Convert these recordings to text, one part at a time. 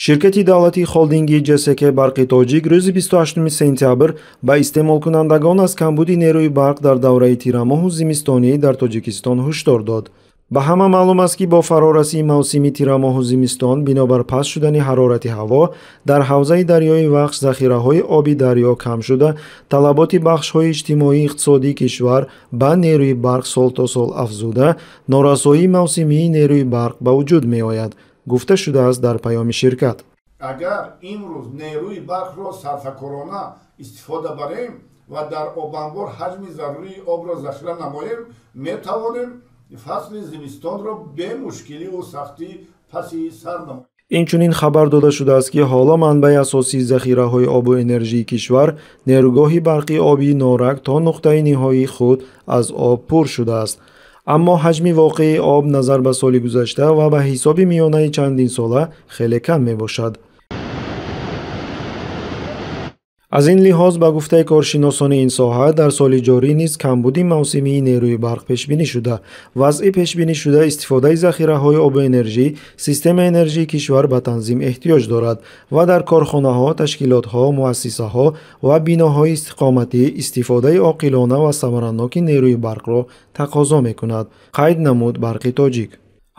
Ширкати давлатии холдинги ҶСК «Барқи Тоҷик» рӯзи 28 сентябр ба истеъмолкунандагон аз камбуди нерӯи барқ дар давраи тирамоҳу зимистонӣ дар Тоҷикистон ҳушдор дод. Ба ҳама маълум аст, ки бо фарорасии мавсими тирамоҳу зимистон бинобар паст шудани ҳарорати ҳаво дар ҳавзаи дарёи Вахш захираҳои оби дарё кам шуда, талаботи бахшҳои иҷтимоии иқтисодии кишвар ба нерӯи барқ сол то сол афзуда, норасоии мавсимии нерӯи барқ ба вуҷуд меояд, гуфта шудааст дар паёми ширкат. Агар имрӯз нерӯи барқро сарфакорона истифода барем ва дар обанбор ҳаҷми зарурии обро захира намоем, метавонем фасли зимистонро бемушкиливу сахтӣ паси сар намоем. Инчунин хабар дода шудааст, ки ҳоло манбаи асосии захираҳои обу энержии кишвар, нерӯгоҳи барқи обии Норак, то нуқтаи ниҳоии худ аз об пур шудааст. Аммо ҳаҷми воқеии об назар ба соли гузашта ва ба ҳисоби миёнаи чандинсола хеле кам мебошад. Аз ин лиҳоз, ба гуфтаи коршиносони ин соҳа, дар соли ҷорӣ низ камбуди мавсимии нерӯи барқ пешбинӣ шуда, вазъи пешбинӣшуда истифодаи захираҳои обу энержӣ, системаи энержии кишвар ба танзим эҳтиёҷ дорад ва дар корхонаҳо, ташкилотҳо, муассисаҳо ва биноҳои истиқоматӣ истифодаи оқилона ва самараноки нерӯи барқро тақозо мекунад, қайд намуд «Барқи Тоҷик».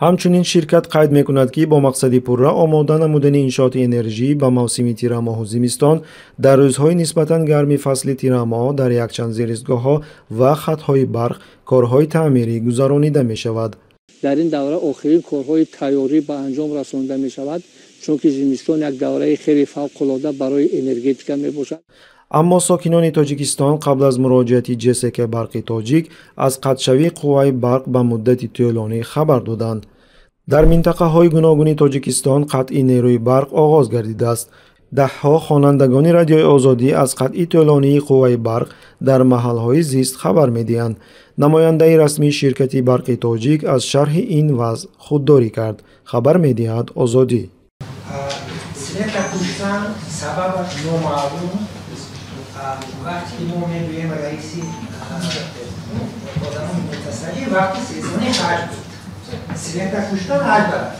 Ҳамчунин ширкат қайд мекунад, ки бо мақсади пурра омода намудани иншооти энержӣ ба мавсими тирамоҳу зимистон, дар рӯзҳои нисбатан гарми фасли тирамоҳ дар якчанд зеристгоҳҳо ва хатҳои барқ корҳои таъмирӣ гузаронида мешавад. Дар ин давра охирин корҳои тайёрӣ ба анҷом расонида мешавад, чунки зимистон як давраи хеле фавқулода барои энергетика мебошад. Аммо сокинони Тоҷикистон қабл аз муроҷиати ҶСК «Барқи Тоҷик» аз қатъшавии қувваи барқ ба муддати тӯлонӣ хабар доданд. Дар минтақаҳои гуногуни Тоҷикистон қатъи нерӯи барқ оғоз гардидааст. Даҳҳо хонандагони Радиои Озодӣ аз қатъи тӯлонии қувваи барқ дар маҳалҳои зист хабар медиҳанд. Намояндаи расмии ширкати «Барқи Тоҷик» аз шарҳи ин вазъ худдорӣ кард, хабар медиҳад Озодӣ. Света куштан сабабаш номаълум. Вақте ки мо мегӯем, раиси одамони мутасаддӣ, вақти сезони ҳаҷ буд, света куштан ҳаҷ барад.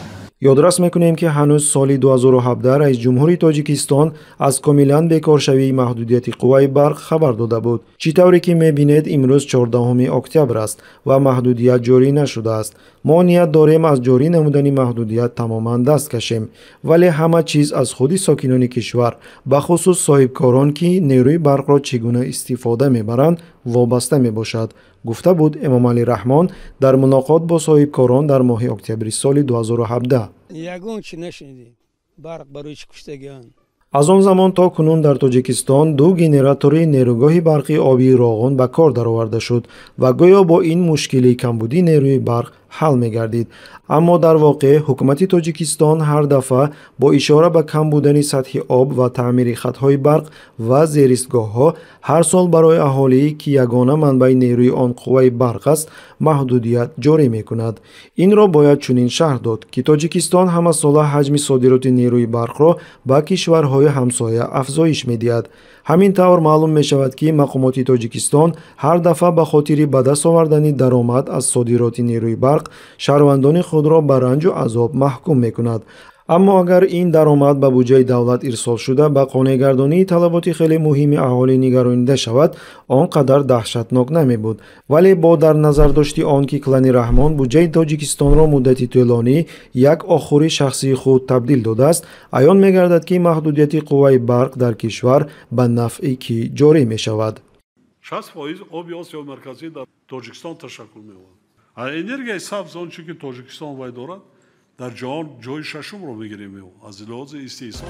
Ёдрас мекунем, ки ҳанӯз соли 2017 раисҷумҳури Тоҷикистон аз комилан бекоршавии маҳдудияти қувваи барқ хабар дода буд. Чӣ тавре ки мебинед, имрӯз 14 октябр аст ва маҳдудият ҷорӣ нашудааст. Мо ният дорем аз ҷорӣ намудани маҳдудият тамоман даст кашем, вале ҳама чиз аз худи сокинони кишвар, бахусус соҳибкорон, ки нерӯи барқро чӣ гуна истифода мебаранд, вобаста мебошад, гуфта буд Эмомалӣ Раҳмон дар мулоқот бо соҳибкорон дар моҳи октябри соли 2017. Ягон чи нашунидем, барқ барои чӣ куштагианд. Аз он замон то кунун дар Тоҷикистон ду генератори нерӯгоҳи барқи обии Роғун ба кор дароварда шуд ва гӯё бо ин мушкили камбудии нерӯи барқ ҳал мегардид. Аммо дар воқеъ ҳукумати Тоҷикистон ҳар дафъа бо ишора ба кам будани сатҳи об ва таъмири хатҳои барқ ва зеристгоҳҳо ҳар сол барои аҳолӣ, ки ягона манбаи нерӯи он қувваи барқ аст, маҳдудият ҷорӣ мекунад. Инро бояд чунин шарҳ дод, ки Тоҷикистон ҳамасола ҳаҷми содироти нерӯи барқро ба кишварҳои ҳамсоя афзоиш медиҳад. Ҳамин тавр маълум мешавад, ки мақомоти Тоҷикистон ҳар дафъа ба хотири ба даст овардани даромад аз содироти нерӯи барқ шаҳрвандони худро ба ранҷу азоб маҳкум мекунад. Аммо агар ин даромад ба буҷаи давлат ирсол шуда, ба қонеъгардонии талаботи хеле муҳими аҳолӣ нигаронида шавад, он қадар даҳшатнок намебуд. Вале бо дар назардошти он ки клани Раҳмон буҷаи Тоҷикистонро муддати тӯлонӣ як охури шахсии худ табдил додааст, аён мегардад, ки маҳдудияти қувваи барқ дар кишвар ба нафъи кӣ ҷорӣ мешавад. 60% оби Осиёи Марказӣ дар Тоҷикистон ташаккул меёбад. Энергияи сабз, он чӣ ки Тоҷикистон вай дорад, дар ҷаҳон ҷои шашумро мегирем аз лиҳози истеҳсол.